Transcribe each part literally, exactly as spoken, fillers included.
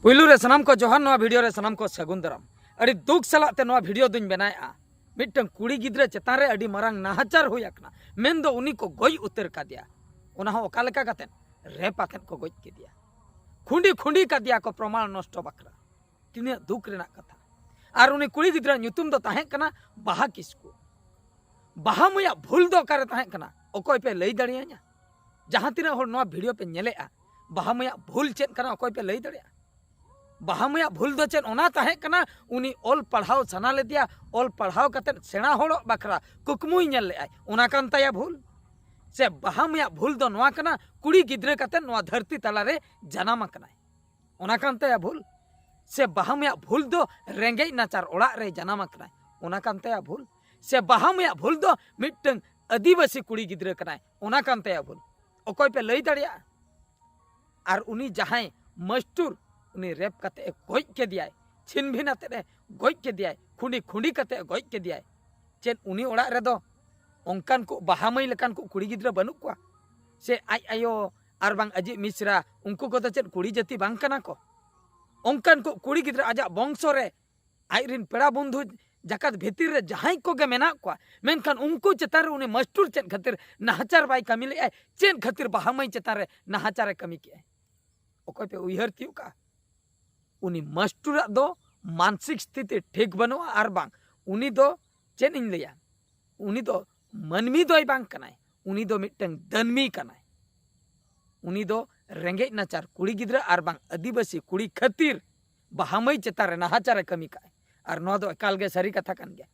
ᱯᱩᱭᱞᱩ ᱨᱮ ᱥᱟᱱᱟᱢ ᱠᱚ ᱡᱚᱦᱟᱨ, ᱱᱚᱣᱟ ᱵᱷᱤᱰᱤᱭᱳ ᱨᱮ ᱥᱟᱱᱟᱢ ᱠᱚ ᱥᱟᱹᱜᱩᱱ ᱫᱟᱨᱟᱢ᱾ ᱟᱹᱰᱤ ᱫᱩᱠ ᱥᱟᱞᱟᱜ ᱛᱮ ᱱᱚᱣᱟ ᱵᱷᱤᱰᱤᱭᱳ ᱫᱩᱧ ᱵᱮᱱᱟᱣᱮᱫᱼᱟ᱾ ᱢᱤᱫᱴᱟᱝ ᱠᱩᱲᱤ ᱜᱤᱫᱽᱨᱟᱹ ᱪᱮᱛᱟᱱ ᱨᱮ ᱟᱹᱰᱤ ᱢᱟᱨᱟᱝ ᱱᱟᱦᱟᱪᱟᱨ ᱦᱩᱭ ᱟᱠᱟᱱᱟ, ᱢᱮᱱᱫᱚ ᱩᱱᱤ ᱠᱚ ᱜᱚᱡ ᱩᱛᱟᱹᱨ ᱠᱟᱫᱮᱭᱟ᱾ ᱚᱱᱟ ᱦᱚᱸ ᱚᱠᱟ ᱞᱮᱠᱟ ᱠᱟᱛᱮᱫ? ᱨᱮᱯ ᱟᱛᱮᱫ ᱠᱚ ᱜᱚᱡ ᱠᱮᱫᱮᱭᱟ, ᱠᱷᱩᱸᱰᱤ ᱠᱷᱩᱸᱰᱤ ᱠᱟᱫᱮᱭᱟ ᱠᱚ ᱯᱨᱚᱢᱟᱬ ᱱᱚᱥᱴᱚ ᱵᱟᱠᱷᱨᱟ᱾ ᱛᱤᱱᱟᱹᱜ ᱫᱩᱠ ᱨᱮᱱᱟᱜ ᱠᱟᱛᱷᱟ᱾ ᱟᱨ ᱩᱱᱤ ᱠᱩᱲᱤ ᱜᱤᱫᱽᱨᱟᱹ ᱧᱩᱛᱩᱢ ᱫᱚ ᱛᱟᱦᱮᱸ ᱠᱟᱱᱟ ᱵᱟᱦᱟ ᱠᱤᱥᱠᱩ᱾ ᱵᱟᱦᱟ ᱢᱟᱹᱭᱟᱜ ᱵᱷᱩᱞ ᱫᱚ ᱚᱠᱟᱨᱮ ᱛᱟᱦᱮᱸ ᱠᱟᱱᱟ? ᱚᱠᱚᱭ ᱯᱮ ᱞᱟᱹᱭ ᱫᱟᱲᱮᱭᱟᱹᱧᱟ? ᱡᱟᱦᱟᱸ ᱛᱤᱱᱟᱹᱜ ᱦᱚᱲ ᱱᱚᱣᱟ ᱵᱷᱤᱰᱤᱭᱳ ᱯᱮ ᱧᱮᱞᱮᱫᱼᱟ, ᱵᱟᱦᱟ ᱢᱟᱹᱭᱟᱜ ᱵᱷᱩᱞ ᱪᱮᱫ ᱠᱟᱱᱟ? ᱚᱠᱚᱭ ᱯᱮ ᱞᱟᱹᱭ ᱫᱟᱲᱮᱭᱟᱜᱼᱟ? ᱵᱟᱦᱟ ᱢᱟᱹᱭᱟᱜ ᱵᱷᱩᱞ ᱫᱚ ᱪᱮᱫ? ᱚᱱᱟ ᱛᱟᱦᱮᱸ ᱠᱟᱱᱟ, ᱩᱱᱤ ᱚᱞ ᱯᱟᱲᱦᱟᱣ ᱥᱟᱱᱟ ᱞᱮᱫᱮᱭᱟ, ᱚᱞ ᱯᱟᱲᱦᱟᱣ ᱠᱟᱛᱮᱫ ᱥᱮᱬᱟ ᱦᱚᱲᱚᱜ ᱵᱟᱠᱷᱨᱟ ᱠᱩᱠᱢᱩᱭ ᱧᱮᱞ ᱞᱮᱫᱼᱟᱭ, ᱚᱱᱟ ᱠᱟᱱ ᱛᱟᱭᱟ ᱵᱷᱩᱞ? ᱥᱮ ᱵᱟᱦᱟ ᱢᱟᱹᱭᱟᱜ ᱵᱷᱩᱞ ᱫᱚ ᱱᱚᱣᱟ ᱠᱟᱱᱟ, ᱠᱩᱲᱤ ᱜᱤᱫᱽᱨᱟᱹ ᱠᱟᱛᱮᱫ ᱱᱚᱣᱟ ᱫᱷᱟᱹᱨᱛᱤ ᱛᱟᱞᱟᱨᱮ ᱡᱟᱱᱟᱢ ᱟᱠᱟᱱᱟᱭ, ᱚᱱᱟ ᱠᱟᱱ ᱛᱟᱭᱟ ᱵᱷᱩᱞ? ᱥᱮ ᱵᱟᱦᱟ ᱢᱟᱹᱭᱟᱜ ᱵᱷᱩᱞ ᱫᱚ ᱨᱮᱸᱜᱮᱡ ᱱᱟᱪᱟᱨ ᱚᱲᱟᱜ ᱨᱮ ᱡᱟᱱᱟᱢ ᱟᱠᱟᱱᱟᱭ, ᱚᱱᱟ ᱠᱟᱱ ᱛᱟᱭᱟ ᱵᱷᱩᱞ? ᱥᱮ ᱵᱟᱦᱟ ᱢᱟᱹᱭᱟᱜ ᱵᱷᱩᱞ ᱫᱚ ᱢᱤᱫᱴᱟᱝ ᱟᱹᱫᱤᱵᱟᱹᱥᱤ ᱠᱩᱲᱤ ᱜᱤᱫᱽᱨᱟᱹ ᱠᱟᱱᱟᱭ, ᱚᱱᱟ ᱠᱟᱱ ᱛᱟᱭᱟ ᱵᱷᱩᱞ? ᱚᱠᱚᱭ ᱯᱮ ᱞᱟᱹᱭ ᱫᱟᱲᱮᱭᱟᱜᱼᱟ? ᱟᱨ ᱩᱱᱤ ᱡᱟᱦᱟᱸᱭ ᱢᱟᱥᱴᱩᱨ, ᱩᱱᱤ ᱨᱮᱯ ᱠᱟᱛᱮ ᱮ ᱜᱚᱡ ᱠᱮᱫᱮᱭᱟᱭ, ᱪᱷᱤᱱᱵᱷᱤᱱ ᱟᱛᱮ ᱮ ᱜᱚᱡ ᱠᱮᱫᱮᱭᱟᱭ, ᱠᱷᱩᱸᱰᱤ ᱠᱷᱩᱸᱰᱤ ᱠᱟᱛᱮ ᱮ ᱜᱚᱡ ᱠᱮᱫᱮᱭᱟᱭ᱾ ᱪᱮᱫ ᱩᱱᱤ ᱚᱲᱟᱜ ᱨᱮᱫᱚ ᱚᱱᱠᱟᱱ ᱠᱚ ᱵᱟᱦᱟ ᱢᱟᱹᱭ ᱞᱮᱠᱟᱱ ᱠᱚ ᱠᱩᱲᱤ ᱜᱤᱫᱽᱨᱟᱹ ᱵᱟᱹᱱᱩᱜ ᱠᱚᱣᱟ? ᱥᱮ ᱟᱡ ᱟᱭᱳ ᱟᱨ ᱵᱟᱝ ᱟᱡᱤᱡ ᱢᱤᱥᱨᱟ, ᱩᱱᱠᱩ ᱠᱚᱫᱚ ᱪᱮᱫ ᱠᱩᱲᱤ ᱡᱟᱹᱛᱤ ᱵᱟᱝ ᱠᱟᱱᱟ ᱠᱚ? ᱚᱱᱠᱟᱱ ᱠᱚ ᱠᱩᱲᱤ ᱜᱤᱫᱽᱨᱟᱹ ᱟᱡᱟᱜ ᱵᱚᱝᱥᱚ ᱨᱮ, ᱟᱡ ᱨᱤᱱ ᱯᱮᱲᱟ ᱵᱚᱱᱫᱷᱩ ᱡᱟᱠᱟᱛ ᱵᱷᱤᱛᱤᱨ ᱨᱮ ᱡᱟᱦᱟᱸᱭ ᱠᱚᱜᱮ ᱢᱮᱱᱟᱜ ᱠᱚᱣᱟ, ᱢᱮᱱᱠᱷᱟᱱ ᱩᱱᱠᱩ ᱪᱮᱛᱟᱱ ᱨᱮ ᱩᱱᱤ ᱢᱟᱥᱴᱩᱨ ᱪᱮᱫ ᱠᱷᱟᱹᱛᱤᱨ ᱱᱟᱦᱟᱪᱟᱨ ᱵᱟᱭ ᱠᱟᱹᱢᱤ ᱞᱮᱫᱼᱟᱭ? ᱪᱮᱫ ᱠᱷᱟᱹᱛᱤᱨ ᱵᱟᱦᱟ ᱢᱟᱹᱭ ᱪᱮᱛᱟᱱ ᱨᱮ ᱱᱟᱦᱟᱪᱟᱨ ᱮ ᱠᱟᱹᱢᱤ ᱠᱮᱫᱼᱟᱭ? ᱚᱠᱚᱭ ᱯᱮ ᱩᱭᱦᱟᱹᱨ ᱛᱤᱭᱳᱜ ᱠᱟᱜᱼᱟ? ᱩᱱᱤ ᱢᱟᱥᱴᱩᱨᱟᱜ ᱫᱚ ᱢᱟᱱᱥᱤᱠ ᱥᱛᱷᱤᱛᱤ ᱴᱷᱤᱠ ᱵᱟᱹᱱᱩᱜᱼᱟ, ᱟᱨ ᱵᱟᱝ ᱩᱱᱤ ᱫᱚ, ᱪᱮᱫ ᱤᱧ ᱞᱟᱹᱭᱟ, ᱩᱱᱤ ᱫᱚ ᱢᱟᱹᱱᱢᱤ ᱫᱚᱭ ᱵᱟᱝ ᱠᱟᱱᱟᱭ, ᱩᱱᱤ ᱫᱚ ᱢᱤᱫᱴᱟᱝ ᱫᱟᱹᱱᱢᱤ ᱠᱟᱱᱟᱭ᱾ ᱩᱱᱤ ᱫᱚ ᱨᱮᱸᱜᱮᱡ ᱱᱟᱪᱟᱨ ᱠᱩᱲᱤ ᱜᱤᱫᱽᱨᱟᱹ ᱟᱨ ᱵᱟᱝ ᱟᱹᱫᱤᱵᱟᱹᱥᱤ ᱠᱩᱲᱤ ᱠᱷᱟᱹᱛᱤᱨ ᱵᱟᱦᱟ ᱢᱟᱹᱭ ᱪᱮᱛᱟᱱ ᱨᱮ ᱱᱟᱦᱟᱪᱟᱨ ᱮ ᱠᱟᱹᱢᱤ ᱠᱟᱜᱼᱟᱭ᱾ ᱟᱨ ᱱᱚᱣᱟ ᱫᱚ ᱮᱠᱟᱞ ᱜᱮ ᱥᱟᱹᱨᱤ ᱠᱟᱛᱷᱟ ᱠᱟᱱ ᱜᱮᱭᱟ᱾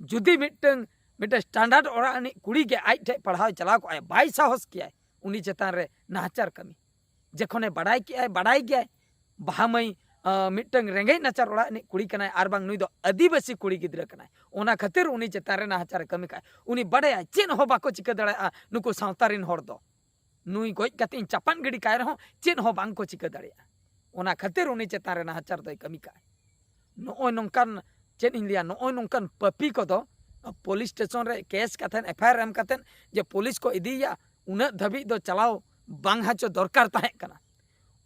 ᱡᱩᱫᱤ ᱢᱤᱫᱴᱟᱝ, ᱢᱤᱫᱴᱟᱝ ᱥᱴᱟᱱᱰᱟᱨᱰ ᱚᱲᱟᱜ ᱨᱤᱱᱤᱡ ᱠᱩᱲᱤ ᱜᱮ ᱟᱡ ᱴᱷᱮᱱ ᱯᱟᱲᱦᱟᱣ ᱪᱟᱞᱟᱣ ᱠᱚᱜᱼᱟᱭ, ᱵᱟᱭ ᱥᱟᱦᱚᱥ ᱠᱮᱭᱟᱭ ᱩᱱᱤ ᱪᱮᱛᱟᱱ ᱨᱮ ᱱᱟᱦᱟᱪᱟᱨ ᱠᱟᱹᱢᱤ᱾ ᱡᱚᱠᱷᱚᱱᱮ ᱵᱟᱰᱟᱭ ᱠᱮᱜᱼᱟᱭ, ᱵᱟᱰᱟᱭ ᱜᱮᱭᱟᱭ ᱵᱟᱦᱟ ᱢᱟᱹᱭ, ᱟᱸ, ᱢᱤᱫᱴᱟᱝ ᱨᱮᱸᱜᱮᱡ ᱱᱟᱪᱟᱨ ᱚᱲᱟᱜ ᱨᱤᱱᱤᱡ ᱠᱩᱲᱤ ᱠᱟᱱᱟᱭ ᱟᱨ ᱵᱟᱝ ᱱᱩᱭ ᱫᱚ ᱟᱹᱫᱤᱵᱟᱹᱥᱤ ᱠᱩᱲᱤ ᱜᱤᱫᱽᱨᱟᱹ ᱠᱟᱱᱟᱭ, ᱚᱱᱟ ᱠᱷᱟᱹᱛᱤᱨ ᱩᱱᱤ ᱪᱮᱛᱟᱱ ᱨᱮ ᱱᱟᱦᱟᱪᱟᱨ ᱮ ᱠᱟᱹᱢᱤ ᱠᱟᱜᱼᱟᱭ᱾ ᱩᱱᱤ ᱵᱟᱰᱟᱭᱟᱭ ᱪᱮᱫ ᱦᱚᱸ ᱵᱟᱠᱚ ᱪᱤᱠᱟᱹ ᱫᱟᱲᱮᱭᱟᱜᱼᱟ ᱱᱩᱠᱩ ᱥᱟᱶᱛᱟ ᱨᱤᱱ ᱦᱚᱲ ᱫᱚ᱾ ᱱᱩᱭ ᱜᱚᱡ ᱠᱟᱛᱮ ᱤᱧ ᱪᱟᱯᱟᱫ ᱜᱤᱰᱤ ᱠᱟᱭ ᱨᱮᱦᱚᱸ ᱪᱮᱫ ᱦᱚᱸ ᱵᱟᱝ ᱠᱚ ᱪᱤᱠᱟᱹ ᱫᱟᱲᱮᱭᱟᱜᱼᱟ᱾ ᱚᱱᱟ ᱠᱷᱟᱹᱛᱤᱨ ᱩᱱᱤ ᱪᱮᱛᱟᱱ ᱨᱮ ᱱᱟᱦᱟᱪᱟᱨ ᱫᱚᱭ ᱠᱟᱹᱢᱤ ᱠᱟᱜᱼᱟᱭ᱾ ᱱᱚᱜᱼᱚᱭ ᱱᱚᱝᱠᱟᱱ, ᱪᱮᱫ ᱤᱧ ᱞᱟᱹᱭᱟ, ᱱᱚᱜᱼᱚᱭ ᱱᱚᱝᱠᱟᱱ ᱯᱟᱹᱯᱤ ᱠᱚᱫᱚ ᱯᱩᱞᱤᱥ ᱥᱴᱮᱥᱚᱱ ᱨᱮ ᱠᱮᱥ ᱠᱟᱛᱮᱫ, ᱮᱯᱷ ᱟᱭ ᱟᱨ ᱮᱢ ᱠᱟᱛᱮᱫ ᱡᱮ ᱯᱩᱞᱤᱥ ᱠᱚ ᱤᱫᱤᱭᱮᱭᱟ, ᱩᱱᱟᱹᱜ ᱫᱷᱟᱹᱵᱤᱡ ᱫᱚ ᱪᱟᱞᱟᱣ ᱵᱟᱝ ᱦᱚᱪᱚ ᱫᱚᱨᱠᱟᱨ ᱛᱟᱦᱮᱸ ᱠᱟᱱᱟ᱾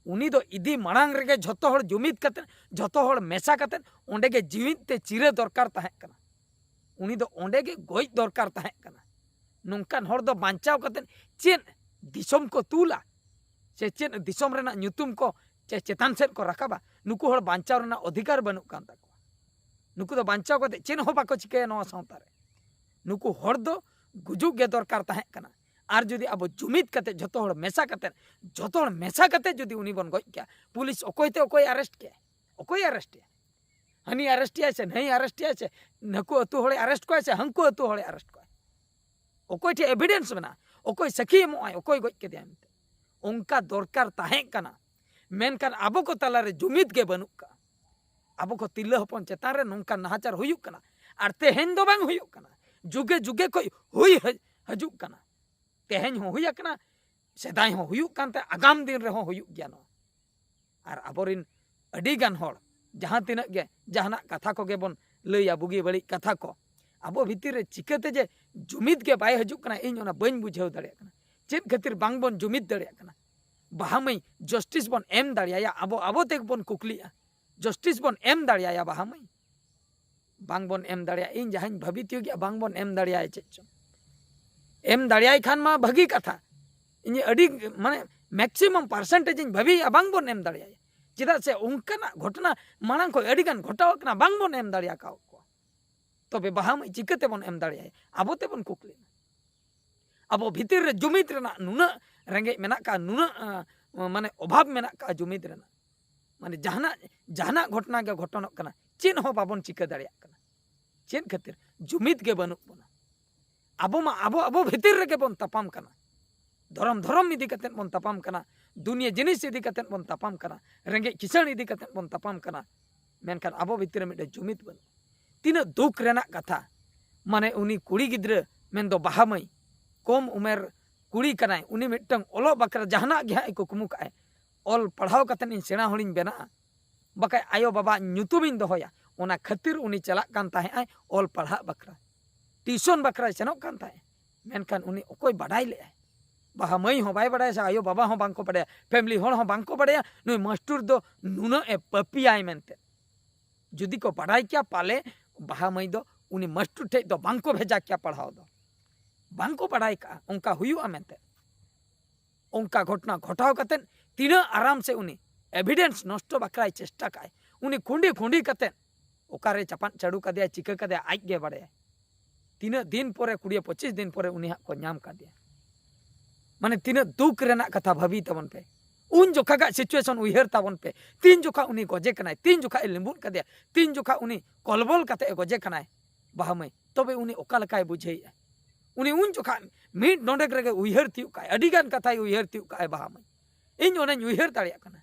ᱩᱱᱤ ᱫᱚ ᱤᱫᱤ ᱢᱟᱲᱟᱝ ᱨᱮᱜᱮ ᱡᱷᱚᱛᱚ ᱦᱚᱲ ᱡᱩᱢᱤᱫ ᱠᱟᱛᱮ, ᱡᱷᱚᱛᱚ ᱦᱚᱲ ᱢᱮᱥᱟ ᱠᱟᱛᱮ ᱚᱸᱰᱮ ᱜᱮ ᱡᱤᱣᱤᱫ ᱛᱮ ᱪᱤᱨᱟᱹ ᱫᱚᱨᱠᱟᱨ ᱛᱟᱦᱮᱸ ᱠᱟᱱᱟ᱾ ᱩᱱᱤ ᱫᱚ ᱚᱸᱰᱮ ᱜᱮ ᱜᱚᱡ ᱫᱚᱨᱠᱟᱨ ᱛᱟᱦᱮᱸ ᱠᱟᱱᱟ᱾ ᱱᱚᱝᱠᱟᱱ ᱦᱚᱲ ᱫᱚ ᱵᱟᱧᱪᱟᱣ ᱠᱟᱛᱮ ᱪᱮᱫ ᱫᱤᱥᱚᱢ ᱠᱚ ᱛᱩᱞᱟ? ᱥᱮ ᱪᱮᱫ ᱫᱤᱥᱚᱢ ᱨᱮᱱᱟᱜ ᱧᱩᱛᱩᱢ ᱠᱚ ᱪᱮ ᱪᱮᱛᱟᱱ ᱥᱮᱫ ᱠᱚ ᱨᱟᱠᱟᱵᱟ? ᱱᱩᱠᱩ ᱦᱚᱲ ᱵᱟᱧᱪᱟᱣ ᱨᱮᱱᱟᱜ ᱚᱫᱷᱤᱠᱟᱨ ᱵᱟᱹᱱᱩᱜ ᱠᱟᱱ ᱛᱟᱠᱚᱣᱟ᱾ ᱱᱩᱠᱩ ᱫᱚ ᱵᱟᱧᱪᱟᱣ ᱠᱟᱛᱮ ᱪᱮᱫ ᱦᱚᱸ ᱵᱟᱠᱚ ᱪᱤᱠᱟᱹᱭᱟ ᱱᱚᱣᱟ ᱥᱟᱶᱛᱟ ᱨᱮ᱾ ᱱᱩᱠᱩ ᱦᱚᱲ ᱫᱚ ᱜᱩᱡᱩᱜ ᱜᱮ ᱫᱚᱨᱠᱟᱨ ᱛᱟᱦᱮᱸ ᱠᱟᱱᱟ᱾ ᱟᱨ ᱡᱩᱫᱤ ᱟᱵᱚ ᱡᱩᱢᱤᱫ ᱠᱟᱛᱮ, ᱡᱷᱚᱛᱚ ᱦᱚᱲ ᱢᱮᱥᱟ ᱠᱟᱛᱮ, ᱡᱷᱚᱛᱚ ᱦᱚᱲ ᱢᱮᱥᱟ ᱠᱟᱛᱮ ᱡᱩᱫᱤ ᱩᱱᱤ ᱵᱚᱱ ᱜᱚᱡ ᱠᱮᱭᱟ, ᱯᱩᱞᱤᱥ ᱚᱠᱚᱭ ᱛᱮ ᱚᱠᱚᱭ ᱟᱨᱮᱥᱴ ᱠᱮᱭᱟ? ᱚᱠᱚᱭ ᱟᱨᱮᱥᱴ ᱮᱭᱟ? ᱦᱟᱹᱱᱤ ᱟᱨᱮᱥᱴ ᱮᱭᱟᱭ ᱥᱮ ᱱᱟᱹᱭ ᱟᱨᱮᱥᱴ ᱮᱭᱟᱭ ᱥᱮ ᱱᱟᱹᱠᱩ ᱟᱹᱛᱩ ᱦᱚᱲᱮ ᱟᱨᱮᱥᱴ ᱠᱚᱣᱟᱭ ᱥᱮ ᱦᱟᱹᱱᱠᱩ ᱟᱹᱛᱩ ᱦᱚᱲᱮ ᱟᱨᱮᱥᱴ ᱠᱚᱣᱟᱭ? ᱚᱠᱚᱭ ᱴᱷᱮᱱ ᱮᱵᱷᱤᱰᱮᱱᱥ ᱢᱮᱱᱟᱜᱼᱟ? ᱚᱠᱚᱭ ᱥᱟᱹᱠᱷᱤ ᱮᱢᱚᱜᱼᱟᱭ? ᱚᱠᱚᱭ ᱜᱚᱡ ᱠᱮᱫᱮᱭᱟ ᱢᱮᱱᱛᱮ? ᱚᱱᱠᱟ ᱫᱚᱨᱠᱟᱨ ᱛᱟᱦᱮᱸ ᱠᱟᱱᱟ᱾ ᱢᱮᱱᱠᱷᱟᱱ ᱟᱵᱚ ᱠᱚ ᱛᱟᱞᱟᱨᱮ ᱡᱩᱢᱤᱫ ᱜᱮ ᱵᱟᱹᱱᱩᱜ ᱠᱟᱜᱼᱟ᱾ ᱟᱵᱚ ᱠᱚ ᱛᱤᱨᱞᱟᱹ ᱦᱚᱯᱚᱱ ᱪᱮᱛᱟᱱ ᱨᱮ ᱱᱚᱝᱠᱟᱱ ᱱᱟᱦᱟᱪᱟᱨ ᱦᱩᱭᱩᱜ ᱠᱟᱱᱟ᱾ ᱟᱨ ᱛᱮᱦᱮᱧ ᱫᱚ ᱵᱟᱝ ᱦᱩᱭᱩᱜ ᱠᱟᱱᱟ, ᱡᱩᱜᱮ ᱡᱩᱜᱮ ᱠᱷᱚᱱ ᱦᱩᱭ ᱦᱤᱡᱩᱜ ᱠᱟᱱᱟ᱾ ᱛᱮᱦᱮᱧ ᱦᱚᱸ ᱦᱩᱭ ᱟᱠᱟᱱᱟ, ᱥᱮᱫᱟᱭ ᱦᱚᱸ ᱦᱩᱭᱩᱜ ᱠᱟᱱ ᱛᱟᱦᱮᱸ, ᱟᱜᱟᱢ ᱫᱤᱱ ᱨᱮᱦᱚᱸ ᱦᱩᱭᱩᱜ ᱜᱮᱭᱟ ᱱᱚᱣᱟ᱾ ᱟᱨ ᱟᱵᱚᱨᱤᱱ ᱟᱹᱰᱤ ᱜᱟᱱ ᱦᱚᱲ ᱡᱟᱦᱟᱸ ᱛᱤᱱᱟᱹᱜ ᱜᱮ ᱡᱟᱦᱟᱱᱟᱜ ᱠᱟᱛᱷᱟ ᱠᱚᱜᱮ ᱵᱚᱱ ᱞᱟᱹᱭᱟ, ᱵᱩᱜᱤ ᱵᱟᱹᱲᱤᱡ ᱠᱟᱛᱷᱟ ᱠᱚ, ᱟᱵᱚ ᱵᱷᱤᱛᱤᱨ ᱨᱮ ᱪᱤᱠᱟᱹᱛᱮ ᱡᱮ ᱡᱩᱢᱤᱫ ᱜᱮ ᱵᱟᱭ ᱦᱤᱡᱩᱜ ᱠᱟᱱᱟ, ᱤᱧ ᱚᱱᱟ ᱵᱟᱹᱧ ᱵᱩᱡᱷᱟᱹᱣ ᱫᱟᱲᱮᱭᱟᱜ ᱠᱟᱱᱟ᱾ ᱪᱮᱫ ᱠᱷᱟᱹᱛᱤᱨ ᱵᱟᱝ ᱵᱚᱱ ᱡᱩᱢᱤᱫ ᱫᱟᱲᱮᱭᱟᱜ ᱠᱟᱱᱟ? ᱵᱟᱦᱟ ᱢᱟᱹᱭ, ᱡᱟᱥᱴᱤᱥ ᱵᱚᱱ ᱮᱢ ᱫᱟᱲᱮᱭᱟᱭᱟ? ᱟᱵᱚ ᱟᱵᱚ ᱛᱮᱜᱮ ᱵᱚᱱ ᱠᱩᱠᱞᱤᱜᱼᱟ, ᱡᱟᱥᱴᱤᱥ ᱵᱚᱱ ᱮᱢ ᱫᱟᱲᱮᱭᱟᱭᱟ ᱵᱟᱦᱟ ᱢᱟᱹᱭ? ᱵᱟᱝ ᱵᱚᱱ ᱮᱢ ᱫᱟᱲᱮᱭᱟᱜᱼᱟ᱾ ᱤᱧ ᱡᱟᱦᱟᱸᱧ ᱵᱷᱟᱹᱵᱤ ᱛᱤᱭᱳᱜᱮᱜᱼᱟ, ᱵᱟᱝ ᱵᱚᱱ ᱮᱢ ᱫᱟᱲᱮᱭᱟᱭᱟ᱾ ᱪᱮᱫ ᱪᱚᱝ ᱮᱢ ᱫᱟᱲᱮᱭᱟᱭ ᱠᱷᱟᱱ ᱢᱟ ᱵᱷᱟᱹᱜᱤ ᱠᱟᱛᱷᱟ᱾ ᱤᱧ ᱟᱹᱰᱤ, ᱢᱟᱱᱮ, ᱢᱮᱠᱥᱤᱢᱟᱢ ᱯᱟᱨᱥᱮᱱᱴᱮᱡᱽ ᱤᱧ ᱵᱷᱟᱹᱵᱤᱭᱮᱜᱼᱟ ᱵᱟᱝ ᱵᱚᱱ ᱮᱢ ᱫᱟᱲᱮᱭᱟᱭᱟ᱾ ᱪᱮᱫᱟᱜ ᱥᱮ ᱚᱱᱠᱟᱱᱟᱜ ᱜᱷᱚᱴᱚᱱᱟ ᱢᱟᱲᱟᱝ ᱠᱷᱚᱱ ᱟᱹᱰᱤ ᱜᱟᱱ ᱜᱷᱚᱴᱟᱣ ᱟᱠᱟᱱᱟ, ᱵᱟᱝ ᱵᱚᱱ ᱮᱢ ᱫᱟᱲᱮ ᱟᱠᱟᱫ ᱠᱚᱣᱟ᱾ ᱛᱚᱵᱮ ᱵᱟᱦᱟ ᱢᱟᱹᱭ ᱪᱤᱠᱟᱹ ᱛᱮᱵᱚᱱ ᱮᱢ ᱫᱟᱲᱮᱭᱟᱭᱟ? ᱟᱵᱚ ᱛᱮᱵᱚᱱ ᱠᱩᱠᱞᱤ᱾ ᱟᱵᱚ ᱵᱷᱤᱛᱤᱨ ᱨᱮ ᱡᱩᱢᱤᱫ ᱨᱮᱱᱟᱜ ᱱᱩᱱᱟᱹᱜ ᱨᱮᱸᱜᱮᱡ ᱢᱮᱱᱟᱜ ᱠᱟᱜᱼᱟ, ᱱᱩᱱᱟᱹᱜ, ᱟᱸ, ᱢᱟᱱᱮ, ᱚᱵᱷᱟᱵᱽ ᱢᱮᱱᱟᱜ ᱠᱟᱜᱼᱟ ᱡᱩᱢᱤᱫ ᱨᱮᱱᱟᱜ᱾ ᱢᱟᱱᱮ, ᱡᱟᱦᱟᱱᱟᱜ, ᱡᱟᱦᱟᱱᱟᱜ ᱜᱷᱚᱴᱚᱱᱟ ᱜᱮ ᱜᱷᱚᱴᱚᱱᱚᱜ ᱠᱟᱱᱟ, ᱪᱮᱫ ᱦᱚᱸ ᱵᱟᱵᱚᱱ ᱪᱤᱠᱟᱹ ᱫᱟᱲᱮᱭᱟᱜ ᱠᱟᱱᱟ᱾ ᱪᱮᱫ ᱠᱷᱟᱹᱛᱤᱨ? ᱡᱩᱢᱤᱫ ᱜᱮ ᱵᱟᱹᱱᱩᱜ ᱵᱚᱱᱟ᱾ ᱟᱵᱚ ᱢᱟ ᱟᱵᱚ, ᱟᱵᱚ ᱵᱷᱤᱛᱤᱨ ᱨᱮᱜᱮ ᱵᱚᱱ ᱛᱟᱯᱟᱢ ᱠᱟᱱᱟ᱾ ᱫᱷᱚᱨᱚᱢ, ᱫᱷᱚᱨᱚᱢ ᱤᱫᱤ ᱠᱟᱛᱮᱫ ᱵᱚᱱ ᱛᱟᱯᱟᱢ ᱠᱟᱱᱟ, ᱫᱩᱱᱤᱭᱟᱹ ᱡᱤᱱᱤᱥ ᱤᱫᱤ ᱠᱟᱛᱮᱫ ᱵᱚᱱ ᱛᱟᱯᱟᱢ ᱠᱟᱱᱟ, ᱨᱮᱸᱜᱮᱡ ᱠᱤᱥᱟᱹᱬ ᱤᱫᱤ ᱠᱟᱛᱮᱫ ᱵᱚᱱ ᱛᱟᱯᱟᱢ ᱠᱟᱱᱟ᱾ ᱢᱮᱱᱠᱷᱟᱱ ᱟᱵᱚ ᱵᱷᱤᱛᱤᱨ ᱨᱮ ᱢᱤᱫᱴᱮᱱ ᱡᱩᱢᱤᱫ ᱵᱟᱹᱱᱩᱜ᱾ ᱛᱤᱱᱟᱹᱜ ᱫᱩᱠ ᱨᱮᱱᱟᱜ ᱠᱟᱛᱷᱟ᱾ ᱢᱟᱱᱮ, ᱩᱱᱤ ᱠᱩᱲᱤ ᱜᱤᱫᱽᱨᱟᱹ ᱢᱮᱱᱫᱚ ᱵᱟᱦᱟ ᱢᱟᱹᱭ, ᱠᱚᱢ ᱩᱢᱮᱨ ᱠᱩᱲᱤ ᱠᱟᱱᱟᱭ, ᱩᱱᱤ ᱢᱤᱫᱴᱟᱝ ᱚᱞᱚᱜ ᱵᱟᱠᱷᱨᱟ ᱡᱟᱦᱟᱱᱟᱜ ᱜᱮ ᱦᱟᱸᱜ ᱮ ᱠᱩᱠᱢᱩ ᱠᱟᱜᱼᱟᱭ, ᱚᱞ ᱯᱟᱲᱦᱟᱣ ᱠᱟᱛᱮᱫ ᱤᱧ ᱥᱮᱬᱟ ᱦᱚᱲᱤᱧ ᱵᱮᱱᱟᱜᱼᱟ, ᱵᱟᱠᱷᱟᱡ ᱟᱭᱳ ᱵᱟᱵᱟ ᱧᱩᱛᱩᱢᱤᱧ ᱫᱚᱦᱚᱭᱟ᱾ ᱚᱱᱟ ᱠᱷᱟᱹᱛᱤᱨ ᱩᱱᱤ ᱪᱟᱞᱟᱜ ᱠᱟᱱ ᱛᱟᱦᱮᱸᱜ ᱟᱭ ᱚᱞ ᱯᱟᱲᱦᱟᱜ ᱵᱟᱠᱷᱨᱟ, ᱴᱤᱭᱩᱥᱚᱱ ᱵᱟᱠᱷᱨᱟᱭ ᱥᱮᱱᱚᱜ ᱠᱟᱱ ᱛᱟᱦᱮᱸᱜ᱾ ᱢᱮᱱᱠᱷᱟᱱ ᱩᱱᱤ ᱚᱠᱚᱭ ᱵᱟᱰᱟᱭ ᱞᱮᱜᱼᱟᱭ? ᱵᱟᱦᱟ ᱢᱟᱹᱭ ᱦᱚᱸ ᱵᱟᱭ ᱵᱟᱲᱟᱭᱟ, ᱥᱮ ᱟᱭᱳ ᱵᱟᱵᱟ ᱦᱚᱸ ᱵᱟᱝ ᱠᱚ ᱵᱟᱲᱟᱭᱟ, ᱯᱷᱮᱢᱤᱞᱤ ᱦᱚᱲ ᱦᱚᱸ ᱵᱟᱝ ᱠᱚ ᱵᱟᱲᱟᱭᱟ ᱱᱩᱭ ᱢᱟᱥᱴᱩᱨ ᱫᱚ ᱱᱩᱱᱟᱹᱜ ᱮ ᱯᱟᱹᱯᱤᱭᱟᱭ ᱢᱮᱱᱛᱮ᱾ ᱡᱩᱫᱤ ᱠᱚ ᱵᱟᱲᱟᱭ ᱠᱮᱭᱟ, ᱯᱟᱞᱮ ᱵᱟᱦᱟ ᱢᱟᱹᱭ ᱫᱚ ᱩᱱᱤ ᱢᱟᱥᱴᱩᱨ ᱴᱷᱮᱡ ᱫᱚ ᱵᱟᱝ ᱠᱚ ᱵᱷᱮᱡᱟ ᱠᱮᱭᱟ ᱯᱟᱲᱦᱟᱣ ᱫᱚ᱾ ᱵᱟᱝ ᱠᱚ ᱵᱟᱲᱟᱭ ᱠᱟᱜᱼᱟ ᱚᱱᱠᱟ ᱦᱩᱭᱩᱜᱼᱟ ᱢᱮᱱᱛᱮ᱾ ᱚᱱᱠᱟ ᱜᱷᱚᱴᱚᱱᱟ ᱜᱷᱚᱴᱟᱣ ᱠᱟᱛᱮᱫ ᱛᱤᱱᱟᱹᱜ ᱟᱨᱟᱢ ᱥᱮ ᱩᱱᱤ ᱮᱵᱷᱤᱰᱮᱱᱥ ᱱᱚᱥᱴᱚ ᱵᱟᱠᱷᱨᱟᱭ ᱪᱮᱥᱴᱟ ᱠᱟᱜᱼᱟᱭ᱾ ᱩᱱᱤ ᱠᱷᱩᱸᱰᱤ ᱠᱷᱩᱸᱰᱤ ᱠᱟᱛᱮᱫ ᱚᱠᱟᱨᱮ ᱪᱟᱯᱟᱫ ᱪᱟᱹᱰᱩ ᱠᱟᱫᱮᱭᱟ, ᱪᱤᱠᱟᱹ ᱠᱟᱫᱮᱭᱟ, ᱟᱡ ᱜᱮ ᱵᱟᱲᱟᱭᱟ᱾ ᱛᱤᱱᱟᱹᱜ ᱫᱤᱱ ᱯᱚᱨᱮ, ᱠᱩᱲᱤ ᱯᱚᱸᱪᱤᱥ ᱫᱤᱱ ᱯᱚᱨᱮ ᱩᱱᱤ ᱦᱟᱸᱜ ᱠᱚ ᱧᱟᱢ ᱠᱟᱫᱮᱭᱟ᱾ ᱢᱟᱱᱮ ᱛᱤᱱᱟᱹᱜ ᱫᱩᱠ ᱨᱮᱱᱟᱜ ᱠᱟᱛᱷᱟ ᱵᱷᱟᱹᱵᱤ ᱛᱟᱵᱚᱱ ᱯᱮ᱾ ᱩᱱ ᱡᱚᱠᱷᱟᱜᱟᱜ ᱥᱤᱪᱩᱭᱮᱥᱚᱱ ᱩᱭᱦᱟᱹᱨ ᱛᱟᱵᱚᱱ ᱯᱮ᱾ ᱛᱤᱱ ᱡᱚᱠᱷᱟ ᱩᱱᱤ ᱜᱚᱡᱮ ᱠᱟᱱᱟᱭ, ᱛᱤᱱ ᱡᱚᱠᱷᱟ ᱮ ᱞᱤᱸᱵᱩᱫ ᱠᱟᱫᱮᱭᱟ, ᱛᱤᱱ ᱡᱚᱠᱷᱟ ᱩᱱᱤ ᱠᱚᱞᱵᱚᱞ ᱠᱟᱛᱮ ᱮ ᱜᱚᱡᱮ ᱠᱟᱱᱟᱭ ᱵᱟᱦᱟ ᱢᱟᱹᱭ, ᱛᱚᱵᱮ ᱩᱱᱤ ᱚᱠᱟ ᱞᱮᱠᱟᱭ ᱵᱩᱡᱷᱟᱹᱣᱮᱫᱼᱟ? ᱩᱱᱤ ᱩᱱ ᱡᱚᱠᱷᱟ ᱢᱤᱫ ᱰᱚᱸᱰᱮᱠ ᱨᱮᱜᱮ ᱩᱭᱦᱟᱹᱨ ᱛᱤᱭᱳᱜ ᱠᱟᱜᱼᱟᱭ, ᱟᱹᱰᱤ ᱜᱟᱱ ᱠᱟᱛᱷᱟᱭ ᱩᱭᱦᱟᱹᱨ ᱛᱤᱭᱳᱜ ᱠᱟᱜᱼᱟᱭ ᱵᱟᱦᱟ ᱢᱟᱹᱭ᱾ ᱤᱧ ᱚᱱᱟᱧ ᱩᱭᱦᱟᱹᱨ ᱫᱟᱲᱮᱭᱟᱜ ᱠᱟᱱᱟ᱾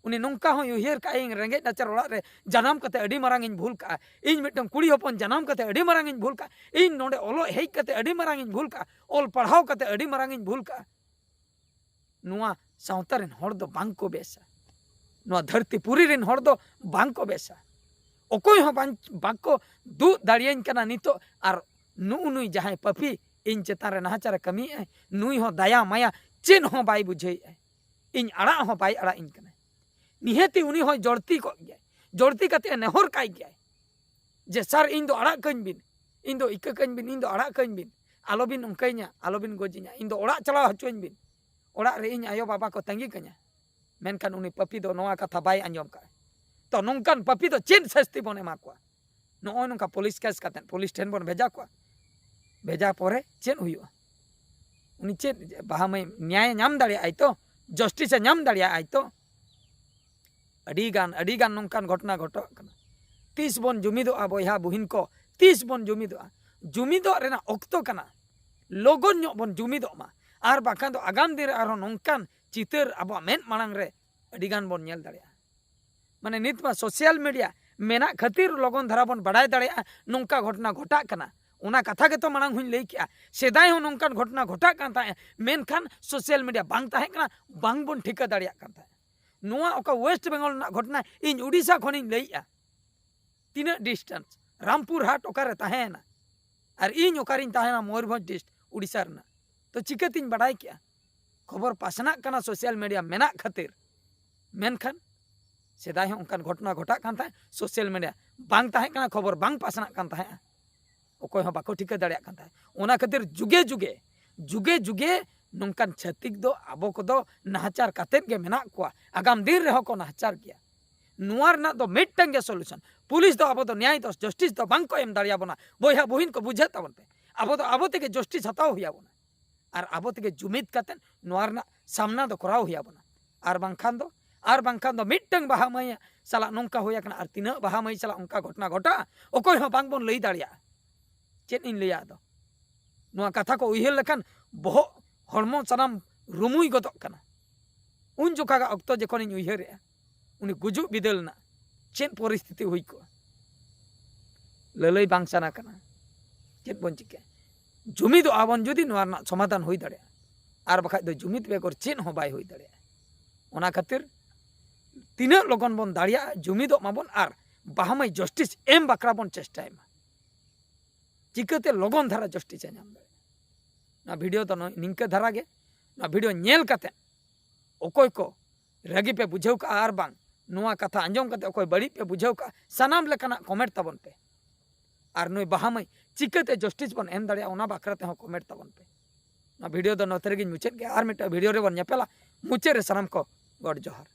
ᱩᱱᱤ ᱱᱚᱝᱠᱟ ᱦᱚᱸᱭ ᱩᱭᱦᱟᱹᱨ ᱠᱟᱜᱼᱟ, ᱤᱧ ᱨᱮᱸᱜᱮᱡ ᱱᱟᱪᱟᱨ ᱚᱲᱟᱜ ᱨᱮ ᱡᱟᱱᱟᱢ ᱠᱟᱛᱮ ᱟᱹᱰᱤ ᱢᱟᱨᱟᱝ ᱤᱧ ᱵᱷᱩᱞ ᱠᱟᱜᱼᱟ, ᱤᱧ ᱢᱤᱫᱴᱟᱝ ᱠᱩᱲᱤ ᱦᱚᱯᱚᱱ ᱡᱟᱱᱟᱢ ᱠᱟᱛᱮ ᱟᱹᱰᱤ ᱢᱟᱨᱟᱝ ᱤᱧ ᱵᱷᱩᱞ ᱠᱟᱜᱼᱟ, ᱤᱧ ᱱᱚᱰᱮ ᱚᱞᱚᱜ ᱦᱮᱡ ᱠᱟᱛᱮ ᱟᱹᱰᱤ ᱢᱟᱨᱟᱝ ᱤᱧ ᱵᱷᱩᱞ ᱠᱟᱜᱼᱟ, ᱚᱞ ᱯᱟᱲᱦᱟᱣ ᱠᱟᱛᱮ ᱟᱹᱰᱤ ᱢᱟᱨᱟᱝ ᱤᱧ ᱵᱷᱩᱞ ᱠᱟᱜᱼᱟ᱾ ᱱᱚᱣᱟ ᱥᱟᱶᱛᱟ ᱨᱮᱱ ᱦᱚᱲ ᱫᱚ ᱵᱟᱝ ᱠᱚ ᱵᱮᱥᱟ᱾ ᱱᱚᱣᱟ ᱫᱷᱟᱹᱨᱛᱤ ᱯᱩᱨᱤ ᱨᱮᱱ ᱦᱚᱲ ᱫᱚ ᱵᱟᱝ ᱠᱚ ᱵᱮᱥᱟ᱾ ᱚᱠᱚᱭ ᱦᱚᱸ ᱵᱟᱝ, ᱵᱟᱠᱚ ᱫᱩᱜ ᱫᱟᱲᱮᱭᱟᱹᱧ ᱠᱟᱱᱟ ᱱᱤᱛᱚᱜ᱾ ᱟᱨ ᱱᱩᱜᱼᱩ ᱱᱩᱭ ᱡᱟᱦᱟᱸᱭ ᱯᱟᱹᱯᱤ ᱤᱧ ᱪᱮᱛᱟᱱ ᱨᱮ ᱱᱟᱦᱟᱪᱟᱨᱮ ᱠᱟᱹᱢᱤᱭᱮᱫᱼᱟᱭ, ᱱᱩᱭ ᱦᱚᱸ ᱫᱟᱭᱟ ᱢᱟᱭᱟ ᱪᱮᱫ ᱦᱚᱸ ᱵᱟᱭ ᱵᱩᱡᱷᱟᱹᱣᱮᱫᱼᱟᱭ᱾ ᱤᱧ ᱟᱲᱟᱜ ᱦᱚᱸ ᱵᱟᱭ ᱟᱲᱟᱜ ᱤᱧ ᱠᱟᱱᱟᱭ᱾ ᱱᱤᱦᱟᱹᱛᱤ ᱩᱱᱤ ᱦᱚᱸ ᱡᱚᱲᱛᱤ ᱠᱚᱜ ᱜᱮᱭᱟᱭ, ᱡᱚᱲᱛᱤ ᱠᱟᱛᱮ ᱮ ᱱᱮᱦᱚᱨ ᱠᱟᱭ ᱜᱮᱭᱟᱭ ᱡᱮ, "ᱥᱟᱨ, ᱤᱧ ᱫᱚ ᱟᱲᱟᱜ ᱠᱟᱹᱧ ᱵᱤᱱ, ᱤᱧ ᱫᱚ ᱤᱠᱟᱹ ᱠᱟᱹᱧ ᱵᱤᱱ, ᱤᱧ ᱫᱚ ᱟᱲᱟᱜ ᱠᱟᱹᱧ ᱵᱤᱱ, ᱟᱞᱚᱵᱤᱱ ᱚᱱᱠᱟᱧᱟ, ᱟᱞᱚᱵᱤᱱ ᱜᱚᱡᱤᱧᱟ, ᱤᱧ ᱫᱚ ᱚᱲᱟᱜ ᱪᱟᱞᱟᱣ ᱦᱚᱪᱚᱧ ᱵᱤᱱ, ᱚᱲᱟᱜ ᱨᱮ ᱤᱧ ᱟᱭᱳ ᱵᱟᱵᱟ ᱠᱚ ᱛᱟᱺᱜᱤ ᱠᱟᱹᱧᱟ᱾" ᱢᱮᱱᱠᱷᱟᱱ ᱩᱱᱤ ᱯᱟᱹᱯᱤ ᱫᱚ ᱱᱚᱣᱟ ᱠᱟᱛᱷᱟ ᱵᱟᱭ ᱟᱸᱡᱚᱢ ᱠᱟᱜᱼᱟ᱾ ᱛᱚ ᱱᱚᱝᱠᱟᱱ ᱯᱟᱹᱯᱤ ᱫᱚ ᱪᱮᱫ ᱥᱟᱹᱥᱛᱤ ᱵᱚᱱ ᱮᱢᱟ ᱠᱚᱣᱟ? ᱱᱚᱜᱼᱚᱭ ᱱᱚᱝᱠᱟ ᱯᱩᱞᱤᱥ ᱠᱮᱥ ᱠᱟᱛᱮᱫ ᱯᱩᱞᱤᱥ ᱴᱷᱮᱱ ᱵᱚᱱ ᱵᱷᱮᱡᱟ ᱠᱚᱣᱟ᱾ ᱵᱷᱮᱡᱟ ᱯᱚᱨᱮ ᱪᱮᱫ ᱦᱩᱭᱩᱜᱼᱟ? ᱩᱱᱤ ᱪᱮᱫ ᱵᱟᱦᱟ ᱢᱟᱹᱭ ᱱᱮᱭᱟᱭᱮ ᱧᱟᱢ ᱫᱟᱲᱮᱭᱟᱜᱼᱟᱭ ᱛᱚ? ᱡᱟᱥᱴᱤᱥᱮ ᱧᱟᱢ ᱫᱟᱲᱮᱭᱟᱜᱼᱟᱭ ᱛᱚ? ᱟᱹᱰᱤ ᱜᱟᱱ, ᱟᱹᱰᱤ ᱜᱟᱱ ᱱᱚᱝᱠᱟᱱ ᱜᱷᱚᱴᱚᱱᱟ ᱜᱷᱚᱴᱟᱜ ᱠᱟᱱᱟ᱾ ᱛᱤᱥ ᱵᱚᱱ ᱡᱩᱢᱤᱫᱚᱜᱼᱟ ᱵᱚᱭᱦᱟ ᱵᱩᱦᱤᱱ ᱠᱚ? ᱛᱤᱥ ᱵᱚᱱ ᱡᱩᱢᱤᱫᱚᱜᱼᱟ? ᱡᱩᱢᱤᱫᱚᱜ ᱨᱮᱱᱟᱜ ᱚᱠᱛᱚ ᱠᱟᱱᱟ᱾ ᱞᱚᱜᱚᱱ ᱧᱚᱜ ᱵᱚᱱ ᱡᱩᱢᱤᱫᱚᱜ ᱢᱟ, ᱟᱨ ᱵᱟᱠᱷᱟᱱ ᱫᱚ ᱟᱜᱟᱢ ᱫᱤᱱ ᱨᱮ ᱟᱨᱦᱚᱸ ᱱᱚᱝᱠᱟᱱ ᱪᱤᱛᱟᱹᱨ ᱟᱵᱚᱣᱟᱜ ᱢᱮᱫ ᱢᱟᱲᱟᱝ ᱨᱮ ᱟᱹᱰᱤ ᱜᱟᱱ ᱵᱚᱱ ᱧᱮᱞ ᱫᱟᱲᱮᱭᱟᱜᱼᱟ᱾ ᱢᱟᱱᱮ ᱱᱤᱛ ᱢᱟ ᱥᱳᱥᱟᱞ ᱢᱤᱰᱤᱭᱟ ᱢᱮᱱᱟᱜ ᱠᱷᱟᱹᱛᱤᱨ ᱞᱚᱜᱚᱱ ᱫᱷᱟᱨᱟ ᱵᱚᱱ ᱵᱟᱰᱟᱭ ᱫᱟᱲᱮᱭᱟᱜᱼᱟ ᱱᱚᱝᱠᱟ ᱜᱷᱚᱴᱚᱱᱟ ᱜᱷᱚᱴᱟᱜ ᱠᱟᱱᱟ᱾ ᱚᱱᱟ ᱠᱟᱛᱷᱟ ᱜᱮᱛᱚ ᱢᱟᱲᱟᱝ ᱦᱚᱧ ᱞᱟᱹᱭ ᱠᱮᱜᱼᱟ, ᱥᱮᱫᱟᱭ ᱦᱚᱸ ᱱᱚᱝᱠᱟᱱ ᱜᱷᱚᱴᱚᱱᱟ ᱜᱷᱚᱴᱟᱜ ᱠᱟᱱ ᱛᱟᱦᱮᱸᱫ, ᱢᱮᱱᱠᱷᱟᱱ ᱥᱳᱥᱟᱞ ᱢᱤᱰᱤᱭᱟ ᱵᱟᱝ ᱛᱟᱦᱮᱸ ᱠᱟᱱᱟ, ᱵᱟᱝ ᱵᱚᱱ ᱴᱷᱤᱠᱟᱹ ᱫᱟᱲᱮᱭᱟᱜ ᱠᱟᱱ ᱛᱟᱦᱮᱸᱫ᱾ ᱱᱚᱣᱟ ᱚᱠᱟ ᱳᱭᱮᱥᱴ ᱵᱮᱝᱜᱚᱞ ᱨᱮᱱᱟᱜ ᱜᱷᱚᱴᱚᱱᱟ ᱤᱧ ᱩᱰᱤᱥᱟ ᱠᱷᱚᱱᱤᱧ ᱞᱟᱹᱭᱮᱜᱼᱟ᱾ ᱛᱤᱱᱟᱹᱜ ᱰᱤᱥᱴᱮᱱᱥ? ᱨᱟᱢᱯᱩᱨ ᱦᱟᱴ ᱚᱠᱟᱨᱮ ᱛᱟᱦᱮᱸᱭᱮᱱᱟ? ᱟᱨ ᱤᱧ ᱚᱠᱟᱨᱤᱧ ᱛᱟᱦᱮᱱᱟ ᱢᱚᱭᱩᱨᱵᱷᱚᱸᱡᱽ ᱰᱤᱥᱴ, ᱩᱰᱤᱥᱟ ᱨᱮᱱᱟᱜ? ᱛᱚ ᱪᱤᱠᱟᱹᱛᱤᱧ ᱵᱟᱰᱟᱭ ᱠᱮᱜᱼᱟ? ᱠᱷᱚᱵᱚᱨ ᱯᱟᱥᱱᱟᱜ ᱠᱟᱱᱟ ᱥᱳᱥᱟᱞ ᱢᱤᱰᱤᱭᱟ ᱢᱮᱱᱟᱜ ᱠᱷᱟᱹᱛᱤᱨ᱾ ᱢᱮᱱᱠᱷᱟᱱ ᱥᱮᱫᱟᱭ ᱦᱚᱸ ᱚᱱᱠᱟᱱ ᱜᱷᱚᱴᱚᱱᱟ ᱜᱷᱚᱴᱟᱜ ᱠᱟᱱ ᱛᱟᱦᱮᱸᱫ, ᱥᱳᱥᱟᱞ ᱢᱤᱰᱤᱭᱟ ᱵᱟᱝ ᱛᱟᱦᱮᱸ ᱠᱟᱱᱟ, ᱠᱷᱚᱵᱚᱨ ᱵᱟᱝ ᱯᱟᱥᱱᱟᱜ ᱠᱟᱱ ᱛᱟᱦᱮᱸᱫᱼᱟ, ᱚᱠᱚᱭ ᱦᱚᱸ ᱵᱟᱠᱚ ᱴᱷᱤᱠᱟᱹ ᱫᱟᱲᱮᱭᱟᱜ ᱠᱟᱱ ᱛᱟᱦᱮᱸᱫ᱾ ᱚᱱᱟ ᱠᱷᱟᱹᱛᱤᱨ ᱡᱩᱜᱮ ᱡᱩᱜᱮ ᱡᱩᱜᱮ ᱡᱩᱜᱮ ᱱᱚᱝᱠᱟᱱ ᱪᱷᱟᱹᱛᱤᱠ ᱫᱚ ᱟᱵᱚ ᱠᱚᱫᱚ ᱱᱟᱦᱟᱪᱟᱨ ᱠᱟᱛᱮᱫ ᱜᱮ ᱢᱮᱱᱟᱜ ᱠᱚᱣᱟ, ᱟᱜᱟᱢ ᱫᱤᱱ ᱨᱮᱦᱚᱸ ᱠᱚ ᱱᱟᱦᱟᱪᱟᱨ ᱜᱮᱭᱟ᱾ ᱱᱚᱣᱟ ᱨᱮᱱᱟᱜ ᱫᱚ ᱢᱤᱫᱴᱟᱝ ᱜᱮ ᱥᱚᱞᱩᱥᱚᱱ᱾ ᱯᱩᱞᱤᱥ ᱫᱚ ᱟᱵᱚ ᱫᱚ ᱱᱮᱭᱟᱭ ᱫᱚ, ᱡᱟᱥᱴᱤᱥ ᱫᱚ ᱵᱟᱝ ᱠᱚ ᱮᱢ ᱫᱟᱲᱮᱭᱟᱵᱚᱱᱟ᱾ ᱵᱚᱭᱦᱟ ᱵᱩᱦᱤᱱ ᱠᱚ, ᱵᱩᱡᱷᱟᱹᱜ ᱛᱟᱵᱚᱱ ᱯᱮ, ᱟᱵᱚ ᱫᱚ ᱟᱵᱚ ᱛᱮᱜᱮ ᱡᱟᱥᱴᱤᱥ ᱦᱟᱛᱟᱣ ᱦᱩᱭ ᱟᱵᱚᱱᱟ᱾ ᱟᱨ ᱟᱵᱚ ᱛᱮᱜᱮ ᱡᱩᱢᱤᱫ ᱠᱟᱛᱮᱫ ᱱᱚᱣᱟ ᱨᱮᱱᱟᱜ ᱥᱟᱢᱱᱟ ᱫᱚ ᱠᱚᱨᱟᱣ ᱦᱩᱭ ᱟᱵᱚᱱᱟ᱾ ᱟᱨ ᱵᱟᱝᱠᱷᱟᱱ ᱫᱚ ᱟᱨ ᱵᱟᱝᱠᱷᱟᱱ ᱫᱚ ᱢᱤᱫᱴᱟᱝ ᱵᱟᱦᱟ ᱢᱟᱹᱭ ᱥᱟᱞᱟᱜ ᱱᱚᱝᱠᱟ ᱦᱩᱭ ᱟᱠᱟᱱᱟ, ᱟᱨ ᱛᱤᱱᱟᱹᱜ ᱵᱟᱦᱟ ᱢᱟᱹᱭ ᱥᱟᱞᱟᱜ ᱚᱱᱠᱟ ᱜᱷᱚᱴᱚᱱᱟ ᱜᱷᱚᱴᱟᱜᱼᱟ, ᱚᱠᱚᱭ ᱦᱚᱸ ᱵᱟᱝᱵᱚᱱ ᱞᱟᱹᱭ ᱫᱟᱲᱮᱭᱟᱜᱼᱟ᱾ ᱪᱮᱫ ᱤᱧ ᱞᱟᱹᱭᱟ ᱟᱫᱚ? ᱱᱚᱣᱟ ᱠᱟᱛᱷᱟ ᱠᱚ ᱩᱭᱦᱟᱹᱨ ᱞᱮᱠᱷᱟᱱ ᱵᱚᱦᱚᱜ ᱦᱚᱲᱢᱚ ᱥᱟᱱᱟᱢ ᱨᱩᱢᱩᱭ ᱜᱚᱫᱚᱜ ᱠᱟᱱᱟ᱾ ᱩᱱ ᱡᱚᱠᱷᱟᱜᱟᱜ ᱚᱠᱛᱚ ᱡᱚᱠᱷᱚᱱᱤᱧ ᱩᱭᱦᱟᱹᱨᱮᱜᱼᱟ, ᱩᱱᱤ ᱜᱩᱡᱩᱜ ᱵᱤᱫᱟᱹᱞ ᱨᱮᱱᱟᱜ ᱪᱮᱫ ᱯᱚᱨᱤᱥᱛᱷᱤᱛᱤ ᱦᱩᱭ ᱠᱚᱜᱼᱟ, ᱞᱟᱹᱞᱟᱹᱭ ᱵᱟᱝ ᱥᱟᱱᱟ ᱠᱟᱱᱟ᱾ ᱪᱮᱫ ᱵᱚᱱ ᱪᱤᱠᱟᱹᱭᱟ? ᱡᱩᱢᱤᱫᱚᱜ ᱟᱵᱚᱱ ᱡᱩᱫᱤ ᱱᱚᱣᱟ ᱨᱮᱱᱟᱜ ᱥᱚᱢᱟᱫᱷᱟᱱ ᱦᱩᱭ ᱫᱟᱲᱮᱭᱟᱜᱼᱟ, ᱟᱨ ᱵᱟᱠᱷᱟᱡ ᱫᱚ ᱡᱩᱢᱤᱫ ᱵᱮᱜᱚᱨ ᱪᱮᱫ ᱦᱚᱸ ᱵᱟᱭ ᱦᱩᱭ ᱫᱟᱲᱮᱭᱟᱜᱼᱟ᱾ ᱚᱱᱟ ᱠᱷᱟᱹᱛᱤᱨ ᱛᱤᱱᱟᱹᱜ ᱞᱚᱜᱚᱱ ᱵᱚᱱ ᱫᱟᱲᱮᱭᱟᱜᱼᱟ, ᱡᱩᱢᱤᱫᱚᱜ ᱢᱟᱵᱚᱱ ᱟᱨ ᱵᱟᱦᱟ ᱢᱟᱹᱭ ᱡᱟᱥᱴᱤᱥ ᱮᱢ ᱵᱟᱠᱷᱨᱟ ᱵᱚᱱ ᱪᱮᱥᱴᱟᱭ ᱢᱟ᱾ ᱪᱤᱠᱟᱹᱛᱮ ᱞᱚᱜᱚᱱ ᱫᱷᱟᱨᱟ ᱡᱟᱥᱴᱤᱥ ᱮ ᱧᱟᱢ ᱫᱟᱲᱮᱭᱟᱜᱼᱟ? ᱱᱚᱣᱟ ᱵᱷᱤᱰᱤᱭᱳ ᱫᱚ ᱱᱚᱜᱼᱚᱭ ᱱᱤᱝᱠᱟᱹ ᱫᱷᱟᱨᱟ ᱜᱮ᱾ ᱱᱚᱣᱟ ᱵᱷᱤᱰᱤᱭᱳ ᱧᱮᱞ ᱠᱟᱛᱮ ᱚᱠᱚᱭ ᱠᱚ ᱨᱟᱹᱜᱤ ᱯᱮ ᱵᱩᱡᱷᱟᱹᱣ ᱠᱟᱜᱼᱟ ᱟᱨ ᱵᱟᱝ ᱱᱚᱣᱟ ᱠᱟᱛᱷᱟ ᱟᱸᱡᱚᱢ ᱠᱟᱛᱮ ᱚᱠᱚᱭ ᱵᱟᱹᱲᱤᱡ ᱯᱮ ᱵᱩᱡᱷᱟᱹᱣ ᱠᱟᱜᱼᱟ, ᱥᱟᱱᱟᱢ ᱞᱮᱠᱟᱱᱟᱜ ᱠᱚᱢᱮᱱᱴ ᱛᱟᱵᱚᱱ ᱯᱮ᱾ ᱟᱨ ᱱᱩᱭ ᱵᱟᱦᱟ ᱢᱟᱹᱭ ᱪᱤᱠᱟᱹᱛᱮ ᱡᱟᱥᱴᱤᱥ ᱵᱚᱱ ᱮᱢ ᱫᱟᱲᱮᱭᱟᱜᱼᱟ, ᱚᱱᱟ ᱵᱟᱠᱷᱨᱟ ᱛᱮᱦᱚᱸ ᱠᱚᱢᱮᱱᱴ ᱛᱟᱵᱚᱱ ᱯᱮ᱾ ᱱᱚᱣᱟ ᱵᱷᱤᱰᱤᱭᱳ ᱫᱚ ᱱᱚᱛᱮ ᱨᱮᱜᱮᱧ ᱢᱩᱪᱟᱹᱫ ᱜᱮᱭᱟ᱾ ᱟᱨ ᱢᱤᱫᱴᱟᱝ ᱵᱷᱤᱰᱤᱭᱳ ᱨᱮᱵᱚᱱ ᱧᱮᱯᱮᱞᱟ᱾ ᱢᱩᱪᱟᱹᱫ ᱨᱮ ᱥᱟᱱᱟᱢ ᱠᱚ ᱜᱚᱰ ᱡᱚᱦᱟᱨ᱾